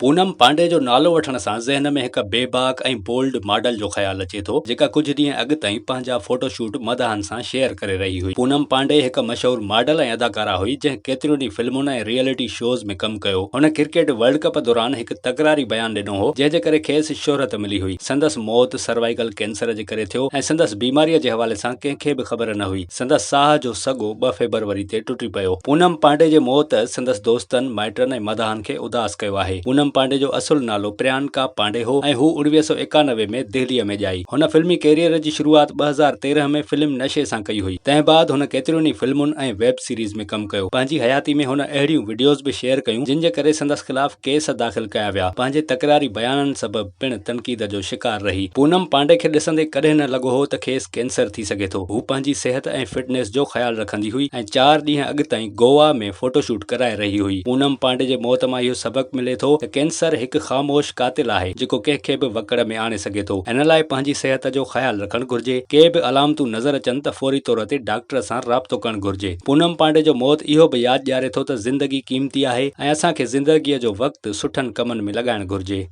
پونم پانڊي جو نالو وٺڻ سان ذهن ۾ هڪ بيباڪ ۽ بولڊ ماڊل جو خيال اچي ٿو، جيڪا ڪجهه ڏينهن اڳ تائين پنهنجا فوٽو شوٽ مداحن سان شيئر ڪري رهي هئي. پونم پانڊي هڪ مشهور ماڊل ۽ اداڪارا هئي، جنهن ڪيترين ئي فلمن ۽ ريئلٽي شوز ۾ ڪم ڪيو. هن ڪرڪيٽ ورلڊ ڪپ دوران هڪ تڪراري بيان ڏنو هو، جنهن جي ڪري کيس شهرت ملي هئي. سندس موت سروائيڪل ڪينسر جي ڪري ٿيو ۽ سندس بيماريء جي حوالي سان ڪنهن کي به خبر نه هئي. سندس ساهه جو سڳو ٻه فيبروري تي ٽٽي پيو. پونم پانڊي جي موت سندس دوستن، مائٽن ۽ مداحن کي اداس ڪيو آهي. پونم پانڊي جو اصل نالو پريانڪا پانڊي هو ۽ هو 1991 ۾ دهليء ۾ ڄائي. هن فلمي ڪيريئر جي شروعات 2013 ۾ فلم نشي سان ڪئي هئي. تنهن بعد هن ڪيترين ئي فلمن ۽ ويب سيريز ۾ ڪم ڪيو. پنهنجي حياتي ۾ هن اهڙيون وڊيوز به شيئر ڪيون جن جي ڪري سندس خلاف ڪيس داخل ڪيا ويا. پنهنجي تڪراري بيانن سبب پڻ تنقيد جو شڪار رهي. پونم پانڊي کي ڏسندي ڪڏهن نه لڳو هو ته کيس ڪينسر ٿي سگهي ٿو. هو پنهنجي صحت ۽ فٽنيس جو خيال رکندي هئي ۽ چار ڏينهن اڳ تائين گوا ۾ فوٽو شوٽ ڪرائي رهي هئي. پونم پانڊي جي موت مان اهو سبق ملي ٿو ته ڪينسر هڪ خاموش قاتل آهي جيڪو ڪنهن کي به وڪڙ ۾ آڻي سگهي ٿو. ان لاء پنهنجي صحت جو خيال رکڻ گهرجي. ڪي به علامتون نظر اچن ته فوري طور تي ڊاڪٽر سان رابطو ڪرڻ گهرجي. پونم پانڊي جو موت اهو به ياد ڏياري ٿو ته زندگي قيمتي آهي ۽ اسان کي زندگيء جو وقت سٺن ڪمن ۾ لڳائڻ گهرجي.